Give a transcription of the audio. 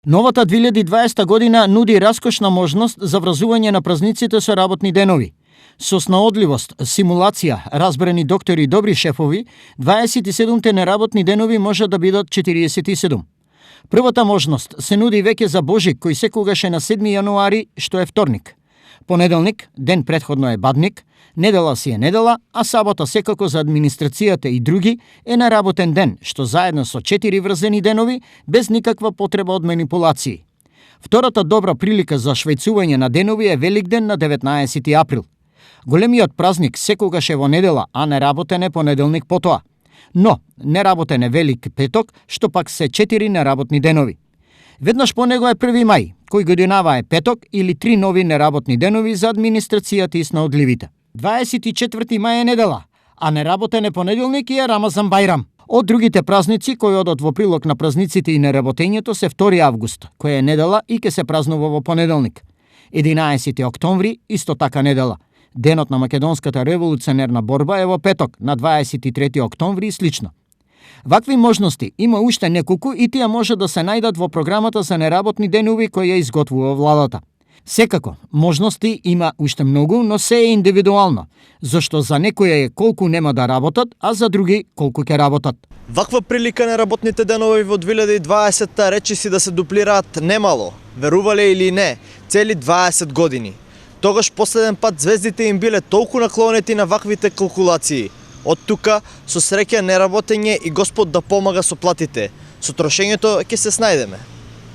Новата 2020 година нуди раскошна можност за вразување на празниците со работни денови. Со снаодливост, симулација, разбрани доктори и добри шефови, 27-те неработни денови може да бидат 47. Првата можност се нуди веќе за Божик, кој секогаш е на 7 јануари, што е вторник. Понеделник, ден претходно е бадник, недела си е недела, а сабота секако за администрацијата и други е неработен ден, што заедно со 4 врзени денови, без никаква потреба од манипулации. Втората добра прилика за швајцување на денови е Великден на 19 април. Големиот празник секогаш е во недела, а неработен е понеделник потоа. Но, неработен е Велик петок, што пак се 4 неработни денови. Веднаш по него е 1 мај, кој годинава е петок или 3 нови неработни денови за администрацијата и снаодливите. 24 мај е недела, а неработен е понеделник и е Рамазан Бајрам. Од другите празници кои одат во прилог на празниците и неработењето се 2 август, кој е недела и ќе се празнува во понеделник. 11 октомври, исто така недела. Денот на македонската револуционерна борба е во петок, на 23 октомври и слично. Вакви можности има уште неколку и тие може да се најдат во програмата за неработни денови која ја изготвува владата. Секако, можности има уште многу, но се е индивидуално, зашто за некои е колку нема да работат, а за други колку ќе работат. Ваква прилика неработните денови во 2020 речи си да се дуплираат немало, верувале или не, цели 20 години. Тогаш последен пат звездите им биле толку наклонети на ваквите калкулации. Од тука, со среќа неработење и Господ да помага со платите. Со трошењето ќе се снајдеме.